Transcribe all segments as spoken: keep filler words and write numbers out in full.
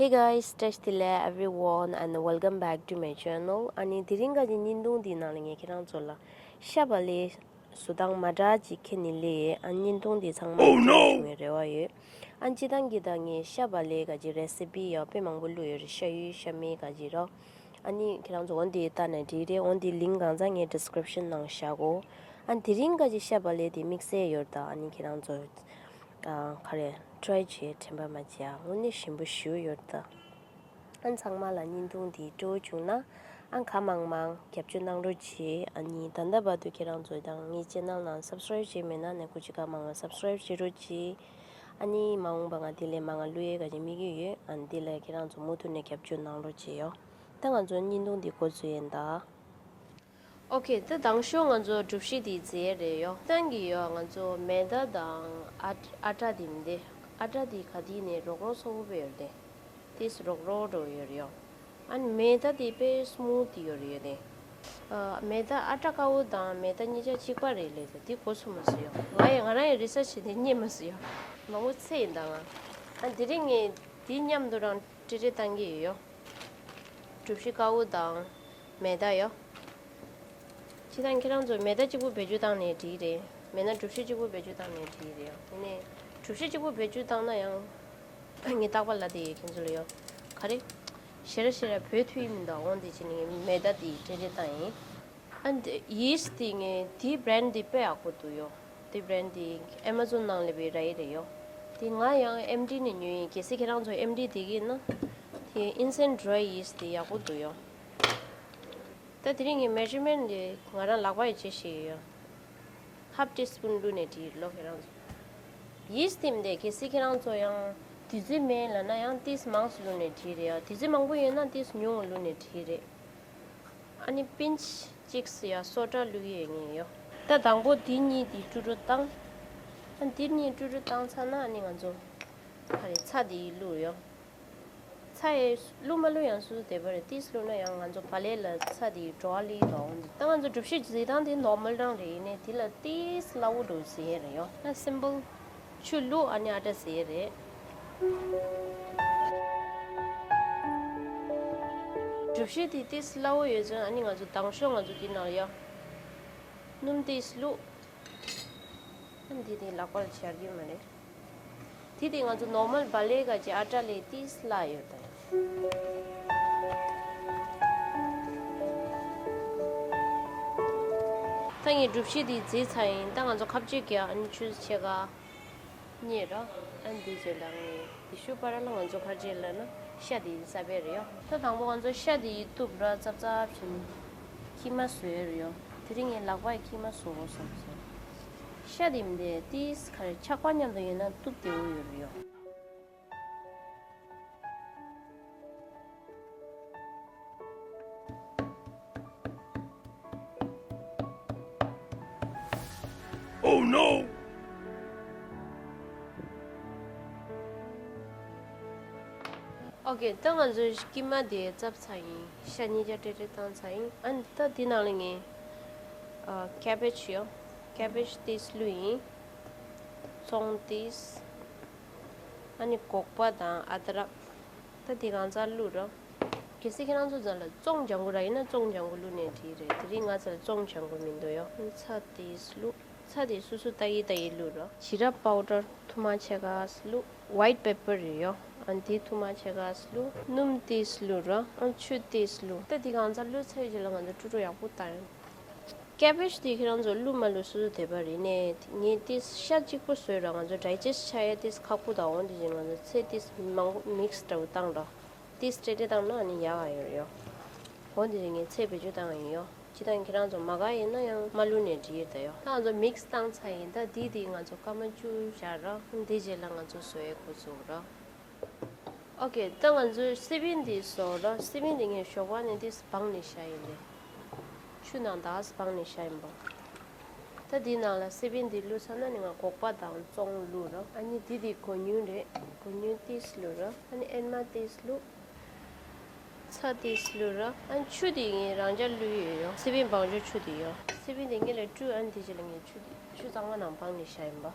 Hey guys, བཀྲ་ཤིས་བདེ་ལེགས་everyone and welcome back to my channel. ཨ་ནི་དེ་རིང་ག་གི་བརྙན་ཐུང་འདིའི་ནང་ལ་ངས་ཁྱེད་རང་ཚོ་ལ་ཤ་བག་ལེབ་བཟོ་སྟངས་མ་འདྲ་ཅིག་ཁྱེར་ནས་སླེབས། ཨ་བརྙན་ཐུང་འདི་ཚང་མ་Oh no! བྱུང་བའི་རེ་བ་ཡོད། ཨ་སྤྱིར་བཏང་གི་ད་ངས་ཤ་བག་ལེབ་ག་གི་རེ་སི་པི་ཡང་དཔེ་མང་པོ་བླུགས་ཡོད་རེད། ཤ་ཡོད་ཤ་མེད་ག་གི་རོ། ཨ་ནི་ཁྱེད་རང་ཚོ་འོ་འདི་ལྟ་ནས་འགྲིག་རེད། འོ་འདི་ལིང་གང་ཚང་ངས་ཌི་སི་ཀི་རིབ་ཤན་ནང་བཞག་གོ། ཨ་དེ་རིང་ག་གི་ཤ་བག་ལེབ་དེ་དམིགས་བསལ་ཡོད་རེད། ད་ཨ་ནི་ཁྱེད་རང་ཚོ་ཨ་ག་རེ་ཊི་རའི་བྱེད་དྲན་པ་མ་བརྗེད་ཨ། དངོས་གནས་ཞིམ་པོ་ཞེ་པོ་ཡོད་རེད་ད། ཨ་ཚང་མ་ལ་བརྙན་ཐུང་འདི་སྤྲོ་བོ་བྱུང་ན་ཨ་གང་མང་མང་རྒྱབ་སྐྱོར་གནང་རོགས་གྱིས། ཨ་ནི་ད་ལྟ་བར་དུ་ཁྱེད་རང་ཚོ་དང་ངའི་ཅེ་ནལ་ནང་སབ་སི་ཀི་རབ་བྱས་མེད་ན་ནས་སྐུ་མཁྱེན་གང་མང་མང་སབ་སི་ཀི་རབ་བྱེད་རོགས་གྱིས། ཨ་ནི་མ་འོངས་པ་ང་འདི་ལས་མང་ང་བླུག་ཡས་ག་གི་དམིགས་ཡུལ་ཡོད། ཨ་འདི་ལ་ཁྱེད་རང་ཚོ་མུ་མཐུད་ནས་རྒྱབ་སྐྱོར་གནང་རོགས་གྱིས་ཡོ། ད་ང་ཚོ་བརྙན་ཐུང་འདི་འགོ་འཛུགས་ཡིན་ད། ཨོ་ཁེ། ད་དང་ཤོས་ང་ཚོ་གྲུ་བཞི་དེ་རྫས་རེད་ཡོ། སྟེང་གི་ཡོ་ང་ཚོ་མེ་ད་དང་ཨ་ཨ་ཊ་དེ་མི་འདི། ཨ་ཊ་དེ་ག་དེ་ནས་རོག་རོག་ཚ་པོ་དཔེ་ཡོད་རེད། དེས་རོག་རོག་འགྲོ་ཡོད་རེད་ཡོ། ཨ་ནི་མེ་ད་དེ་དཔེ་སི་མུ་ཐི་ཡོད་རེད་ཡོད་དེ། ཨ་མེ་ད་ཨ་ཊ་དཀར་པོ་དང་མེ་ད་གཉིས་ཆ་གཅིག་པ་རེད་ལས་ད་དེ་གོ་ཚོད་མ་སོང་ཡོ། ང་ཡི་ང་རང་ཡི་རི་སར་ཆི་བྱས་ཏེ་རྙེད་མ་སོང་ཡོ། མང་པོ་ཚད་ཡིན་ད་ང་། ཨ་དེ་རིང་ངས་དེ་མཉམ་དུ་རང་ཊི་རི་བཏང་གི་ཡོད་ཡོ། གྲུ་བཞི་དཀར་པོ་དང་མེ་ད་ཡོ། སྤྱིར་བཏང་ཁྱེད་རང་ཚོ་མེ་ད་གཅིག་པོ་བེད་སྤྱོད་བཏང་ནས་འགྲིག་རེད། མེད་ན་གྲུ་བཞི་གཅིག་པོ་བེད་སྤྱོད་བཏང་ནས་འགྲིག་རེད་ཡོ། ཡིན་ནའི་གྲུ་བཞི་གཅིག་པོ་བེད་སྤྱོད་བཏང་ན་ཡང་ངས་རྟག་པར་ལབ་བསྡད་ཡོད་ཁྱེད་ཚོ་ལ་ཡོ། ག་རེ། ཞེ་དྲག་ཞེ་དྲག་བོད་མཐུད་ཡིན་མི་འདུག་འོང་དེ་བྱས་ནས་ངས་མེ་ད་དེ་ཊི་རི་བཏང་ཡིན། ཨ་འདི་ཡིས་ཊི་དེ་ངས་དེའི་བྷི་རེན་ཌི་དེ་དཔེ་ཡག་པོ་འདུག་ཡོ། དེའི་བྷི་རེན་ཌི་དེ་ཨེ་མ་ཛོན་ནང་ལས་པའི་ར་ཡི་རེད་ཡོ། དེ་ང་ཡང་ཨེམ་ཌི་ནས་ཉོས་ཡིན། གལ་སྲིད་ཁྱེད་རང་ཚོ་ཨེམ་ཌི་བསྡད་ཀྱི་ཡིན་ན་དེ་ཨིན་སེན་ཌི་རའི་ཡིས་ཊི་དེ་ཡག་པོ་འདུག་ཡོ། ད་དེ་རིང་གི་མེ་ཇར་མེན་ཊི་དེ་ང་རང་ལག་པ་ཡིས་བྱས་ཤེས་ཡོད། ཧབ་ཊི་སི་པུན་བླུགས་ནས་བྲིས་ལོ་ཁྱེད་རང་ཚོ། ཡིས་ཊི་དེ་མི་འདི་གལ་སྲིད་ཁྱེད་རང་ཚོ་ཡང་དུས་ཚོད་མེད་ལབ་ན་ཡང་ཏིས་མང་ཙམ་བླུགས་ནས་བྲིས་རེད་ཡ། དུས་ཚོད་མང་པོ་ཡོད་ན་ཏིས་ཉུང་ངུ་བླུགས་ནས་བྲིས་རེད། ཨ་ནི་པིན་ཆི་གཅིག་ཙམ་ཡ་སོ་ཌ་བླུགས་ཡས་ངེས་ཡོད། ད་དང་པོ་འདི་གཉིས་དེ་དཀྲུག་དཀྲུག་བཏང་། ཨ་འདི་གཉིས་དཀྲུག་དཀྲུག་བཏང་ཚར་ན་ཨ་ནི་ང་ཚོ་ག་རེ་ཚྭ་དེ་བླུགས་ཡོད། ཚྭ་ཡི་བླུགས་མ་བླུགས་ཡང་སོ་སོ་དེ་པ་རེད། ཏིས་བླུགས་ན་ཡང་ང་ཚོ་བག་ལེབ་ལ་ཚྭ་དེ་བྲོ་བ་ལི་འདུག་ད་ང་ཚོ་གྲུ་བཞི་བཟོས་སྟངས་དེ་ནོར་མལ་རང་རེད། ཡིན་ནའི་དེ་ལ་ཏིས་སླ་བོ་འདུག་ཟེར་ཡས་རེད་ཡོ། ད་སིམ་པལ། ཆུ་བླུགས་ཨ་ནི་ཨ་ཊ་བཟོས་རེད། གྲུ་བཞི་དེ་ཏིས་སླ་བོ་ཡོད་ཙང་ཨ་ནི་ང་ཚོ་དང་ཤོས་ང་ཚོ་དེ་ནང་ཡོ། སྣུམ་ཏིས་བླུགས། ཨ་ནི་དེ་དེ་ལག་པར་འབྱར་གྱི་མ་རེད། དེ་དེ་ང་ཚོ་ནོར་མལ་བག་ལེབ་ག་གི་ཨ་ཊ་ལས་ཏིས་སླ་ཡོད་ད། ད་ངས་གྲུ་བཞི་དེ་བཟོས་ཚར་ཡིན། ད་ང་ཚོ་ཁ་གཅོད་རྒྱག་ཨ་ནི་ཆུ་ཚོད་ཕྱེད་ཀ་གཉིས་ར། ཨ་ནི་དེ་རྗེས་ལ་ངས་དེ་ཤུ་པ་ར་ལ་ང་ཚོ་ཁ་གཅོད་ལབ་ན་ཤ་དེ་ཡིན་ས་བས་རེད་ཡོ། ད་དང་པོ་ང་ཚོ་ཤ་དེ་ཡིན་གཏུབ་ར་ཙབ་ཙབ་བྱས་ནས་ཁྱི་མ་བཟོས་རེད་ཡོ། དེ་རིང་ངས་ལག་པ་ཡི་ཁྱི་མ་བཟོ་དགོས་བསམ་སོང་། ཤ་དེ་མི་འདི་ཏིས་ག་རེ་ཆག་པ་མཉམ་དུ་ཡོད་ན་གཏུབ་བདེ་བོ་ཡོད་རེད་ཡོ། Oh no! ཨོ་ཁེ། ད་ང་ཚོས་ཀི་མ་དེ་བཙབས་ཚར་ཡིན། ཤ་གཉིས་ཆ་ཏྲེ་ཏྲེ་བཏང་ཚར་ཡིན། ཨ་ནི་ད་དེ་ནང་ལ་ངས་ཨ་ཀེ་བེཇ་ཡོད། ཀེ་བེཇ་ཏིས་བླུགས་ཡིན། ཙོང་ཏིས། ཨ་ནི་སྒོག་པ་དང་ཨ་དྲག་ད་དེ་གང་ཚང་བླུགས་རོགས། གལ་སྲིད་ཁྱེད་རང་ཚོ་རྩ་ལ་ཙོང་ལྗང་གུ་ར་ཡིན་ན་ཙོང་ལྗང་གུ་བླུགས་ནས་འགྲིག་རེད། དེ་རིང་ང་རྩ་ལ་ཙོང་ལྗང་གུ་མི་འདུག་ཡོ། ཨ་ནི་ཚྭ་ཏིས་བླུགས། ཚྭ་དེ་སོ་སོ་ཏ་ཡི་ཏ་ཡི་བླུགས་རོགས། ཇི་ར་པའུ་ཌར་ཐུར་མ་ཕྱེད་ཀ་བླུགས། ཝའིཊ་པེ་པར་རེད་ཡོ། ཨ་ནི་དེ་ཐུར་མ་ཕྱེད་ཀ་བླུགས། སྣུམ་ཏིས་བླུགས་རོགས། ཨ་ནི་ཆུ་ཏིས་བླུགས། ད་དེ་གང་ཚང་བླུགས་ཚར་རྗེས་ལ་ང་ཚོ་དཀྲུག་དཀྲུག་ཡག་པོ་བཏང་ཡོད། ཀེ་བེཇ་དེ་ཁྱེད་རང་ཚོ་བླུགས་མ་བླུགས་སོ་སོ་དེ་པ་རེད། ནས་ངས་དེ་ཤ་གཅིག་པོ་བཟོས་ར་ང་ཚོ་ཌའི་ཇེ་སི་ཊི་ཆགས་ཡ་དེ་ཁག་པོ་དང་འོང་དེ་བཞིན་ང་ཚོ་ཚྭ་དེ་མང་པོ་མིག་སི་འདྲ་བོ་བཏང་ར་དེ་ཏྲེ་ཏྲེ་བཏང་ན་ཨ་ནི་ཡག་ག་ཡོད་ཡོ། འོང་དེ་བཞིན་ངས་ཚྭ་བེད་སྤྱོད་བཏང་ཡིན་ཡོ། ཅི་ད་ཁྱེད་རང་ཚོ་མ་དགའ་ཡིན་ན་ཡང་མ་བླུགས་ནས་འགྲིག་ཡོད་ད་ཡོ། ད་ང་ཚོ་མིག་སི་བཏང་ཚར་ཡིན། ད་དེ་དེ་ང་ཚོ་སྐར་མ་བཅུ་བཞག་ར་དེ་རྗེས་ལ་ང་ཚོ་བཟོ་ཡ་འགོ་བཙུགས་ར། ཨོ་ཁེ། ད་ང་ཚོའི་སི་པན་འདི་བཟོ་ར། སི་པན་འདི་ངས་ཞོགས་པ་ནས་འདི་སྦངས་ནས་བཞག་ཡིན་ཏེ། ཆུ་ནང་ད་སྦངས་ནས་བཞག་ཡིན་པ། ད་འདི་ནང་ལ་སི་པན་འདི་བླུགས་ཚར་ན་ནི་ང་སྒོག་པ་དང་ཙོང་བླུགས་ར། ཨ་ནི་འདི་འདི་གོ་ཉུང་རེད། གོ་ཉུང་ཏིས་བླུགས་ར། ཨ་ནི་ཨེན་མ་ཏིས་བླུགས། ཚྭ་ཏིས་བླུགས་ར། ཨ་ནི་ཆུ་འདི་ངས་རང་འཇགས་བླུགས་ཡོད་ཡོ། སི་པན་སྦང་ཆུ་ཆུ་འདི་ཡོ། སི་པན་འདི་ངས་ལ་བཀྲུས། ཨ་ནི་འདི་ཅི་ལ་ངས་ཆུ་འདི་ཆུ་གཙང་མ་ནང་སྦངས་ནས་བཞག་ཡིན་པ།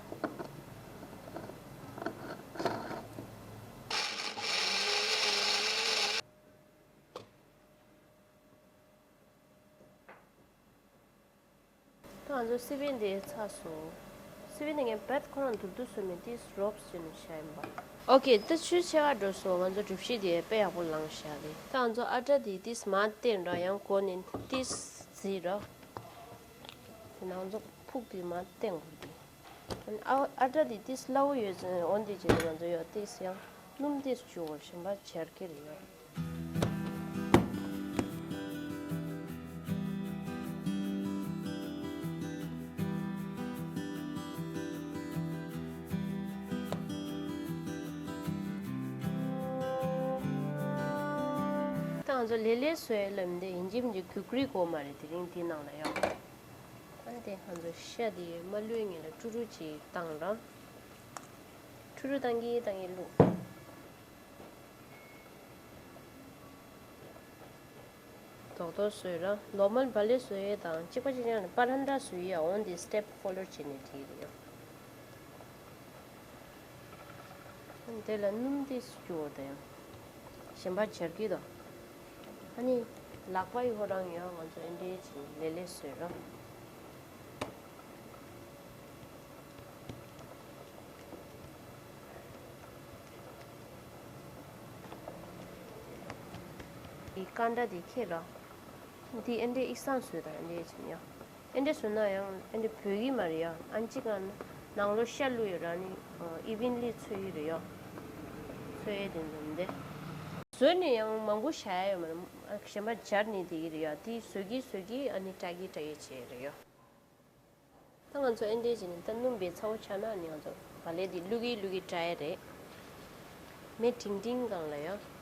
ང་ཚོ་སི་པན་དེ་ཚར་སོང་། སི་པན་དེ་ངས་རྦད་ཁོ་རང་དུར་དུར་བཟོས་མེད། ཏིས་རོབ་བྱས་ནས་བཞག་ཡིན་པ། ཨོ་ཀེ། ད་ཆུ་ཚོད་ཕྱེད་ཀ་འགྲོ་སོང་། ང་ཚོ་སྒྲུབ་གཞི་དེ་དཔེ་ཡག་པོ་ལངས་བཞག་རེད། ད་ང་ཚོ་ཨ་ཏྲ་དེ་ཏིས་མར་བསྟན་ར། ཡང་གོ་ནས་ཏིས་བརྫིས་ར། དེ་ནས་ང་ཚོ་ཕུག་དེ་མར་བསྟན་དགོས་རེད། ཨ་ཨ་ཏྲ་དེ་ཏིས་སླ་བོ་ཡོད་ཙང་། འོན་ཏེ་བྱས་ནས་ང་ཚོ་ཡོད་ཏིས་ཡང་སྣུམ་ཏིས་བཅུག་གོ། གཞན་པ་སྦྱར་གི་རེད་ཡོད། ད་ང་ཚོ་ལེ་ལེ་བཟོས་ལབ་འདི་ཡིན་གཅིག་མིན་གཅིག་གུ་ཀུ་རི་དགོས་མ་རེད། དེ་རིང་འདི་ནང་ལ་ཡོད། ཨ་ནི་དེ་ང་ཚོ་ཤ་དེ་མ་བླུགས་སྔོན་ལ་ཁྲུ་ཁྲུ་ཅིག་བཏང་ར། ཁྲུ་ཁྲུ་བཏང་གིན་བཏང་གིན་བླུགས། རྡོག་རྡོག་བཟོས་ར། ནོར་མལ་བ་ལེ་བཟོ་ཡས་དང་གཅིག་པ་གཅིག་རྐྱང་རེད། པ་རན་ཏྲ་བཟོ་ཡས་ཡ། འོན་ཏེ་སི་ཊེབ་ཕོ་ལོ་བྱས་ནས་བྲིས་རེད་ཡ། དེ་ལ་སྣུམ་ཏིས་བཅུག་དང་། གཞན་པ་སྦྱར་གི་དང་། ཨ་ནི་ལག་པ་ཡི་ཧོ་རང་ཡང་ང་ཚོ་ཨེ་འདྲའི་བྱས་ནས་ལེ་ལེ་བཟོས་ར། དེ་ཀ་འདྲ་དེ་ཁྱེར་ར། དེ་ཨེ་འདྲའི་ཨིག་སང་བཟོས་དང་། ཨེ་འདྲའི་བྱས་ནས་ཡ། ཨེ་འདྲ་བཟོས་ན་ཡང་ཨེ་འདྲ་བོད་ཡིག་མ་རེད་ཡ། ཨན་ཅི་གང་ནང་ལོ་ཤ་བླུགས་ཡོད་ར། ནི་ཨི་ཝན་ལི་ཚོས་ཡིག་རེད་ཡ། ཚོས་ཡིག་དེ་འཛོམས་ཏེ་བཟོས་ནས་ཡང་མང་པོ་བཞག་ཡ་ཡོད་མ་རེད། གཞན་པ་སྦྱར་ནས་དེ་ཡིག་རེད་ཡ། དེ་བཟོས་ཀྱི་བཟོས་ཀྱི་ཨ་ནི་བཀྲ་གི་བཀྲ་གི་བྱས་རེད་ཡ། ད་ང་ཚོ་ཨེ་འདྲ་བྱས་ནས་ད་སྣུམ་པའི་ཚ་བོ་ཆགས་ན་ནི་ང་ཚོ་བ་ལེ་དེ་བླུག་གི་བླུག་གི་བཀྲ་ཡ་རེད། མེ་འབྲིང་འབྲིང་སྒང་ལ་ཡ།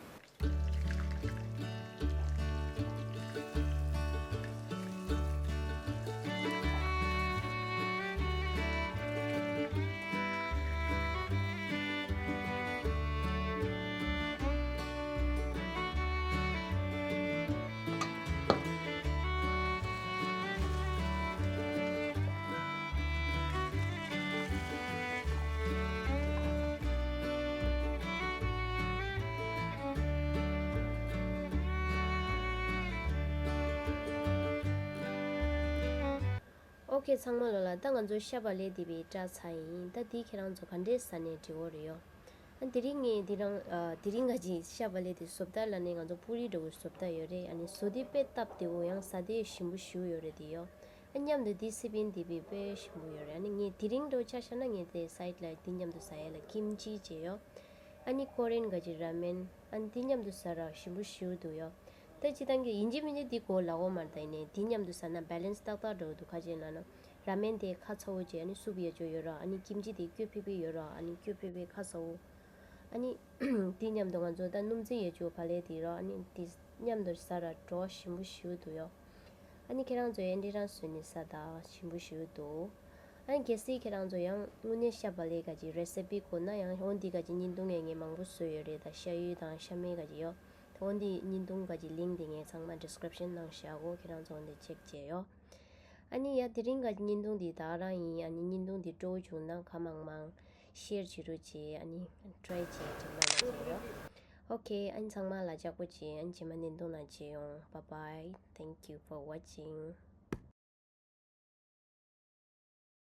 ཨོ་ཁེ། ཚང་མ་ལོ་ལ། ད་ང་ཚོ་ཤ་བག་ལེབ་དེ་བི་བཀྲ་ཚར་ཡིན། ད་དེ་ཁྱེད་རང་ཚོ་ག་འདྲས་ཟ་ནས་འགྲིག་གོ་རེད་ཡོ། ཨ་དེ་རིང་ངས་དེ་རང་ཨ་དེ་རིང་ག་ཅིག་ཤ་བག་ལེབ་དེ་བཟོ་ལྟ་ལ་ནས་ང་ཚོ་པུ་རི་འདྲ་བོ་བཟོ་ལྟ་ཡོད་རེད། ཨ་ནི་བཟོ་དེ་དཔེ་སྟབས་བདེ་བོ། ཡང་ཟ་དེ་ཞིམ་པོ་ཞེ་པོ་ཡོད་རེད་དེ་ཡོ། ཨ་མཉམ་དུ་དེ་སི་པན་དེ་བི་དཔེ་ཞིམ་པོ་ཡོད་རེད། ཨ་ནི་ངས་དེ་རིང་འདྲ་བོ་ཆ་བཞག་ན་ངས་དེ་སའིད་ལ་དེ་མཉམ་དུ་ཟ་ཡ་ལ་ཀིམ་ཅི་བྱས་ཡོ། ཨ་ནི་ཀོ་རེན་ག་ཅིག་ར་མེན། ཨ་ནི་དེ་མཉམ་དུ་ཟ་ར་ཞིམ་པོ་ཞེ་པོ་འདུག་ཡོ། ད་སྤྱིར་བཏང་གི་ཡིན་གཅིག་མིན་གཅིག་འདི་གོ་ལ་འོ་མར་ད་ཡིན་ནའི་འདི་མཉམ་དུ་ཟ་ན་བེ་ལེན་སི་ཏག་ཏག་འགྲོ་འདུག་ཁ་ཅིག་ལ་ན་ར་མེན་དེ་ཁ་ཚ་བོ་བྱས། ཨ་ནི་སུབ་ཡ་ཅོ་ཡོད་ར། ཨ་ནི་ཀིམ་ཅི་དེ་སྐྱོ་ཕི་ཕི་ཡོད་ར། ཨ་ནི་སྐྱོ་ཕི་ཕི་ཁ་ཚ་བོ། ཨ་ནི་འདི་མཉམ་དུ་ང་ཚོ་ད་སྣུམ་རྩི་ཡ་ཅོ་བག་ལེབ་དེ་ར། ཨ་ནི་འདི་མཉམ་དུ་ཟ་ར་བྲོ་ཞིམ་པོ་ཞེ་པོ་འདུག་ཡོ། ཨ་ནི་ཁྱེད་རང་ཚོ་ཡང་འདི་རང་བཟོས་ནས་ཟ་ད་ཞིམ་པོ་ཞེ་པོ་འདུག་ཨ་ནི་གལ་སྲིད་ཁྱེད་རང་ཚོ་ཡང་དངོས་གནས་ཤ་བག་ལེབ་ག་ཅིག་རེ་སི་པི་དགོས་ན་ཡང་འོ་འདི་ག་ཅིག་བརྙན་ཐུང་ངས་ངས་མང་པོ་བཟོས་ཡོད་རེད། ད་ཤ་ཡུ་དང་ཤ་མེད་ག་ཅིག་ཡོ། ད་འོ་འདི་བརྙན་ཐུང་ག་ཅིག་ལིང་ཀི་དེ་ངས་ཚང་མ་ཌི་སི་ཀི་རིབ་ཤན་ནང་བཞག་གོ། ཁྱེད་རང་ཚོ་འོ་འདི་ཅེག་བྱས་ཡོ། ཨ་ནི་ཡ་དེ་རིང་ག་ཅིག་བརྙན་ཐུང་འདི་ད་རང་ཡིན། ཨ་ནི་བརྙན་ཐུང་འདི་སྤྲོ་བོ་བྱུང་ན་གང་མང་མང་ཤེར་བྱེད་རོགས་བྱེད། ཨ་ནི་ཊ་རའི་བྱེད་དྲན་པ་མ་བརྗེད་ཡོ། ཨོ་ཁེ། ཨ་ནི་ཚང་མ་ལ་ལྕགས་པོ་བྱེད། ཨ་ནི་རྗེས་མ་བརྙན་ཐུང་ནང་མཇལ་ཡོང་། Bye bye. Thank you for watching.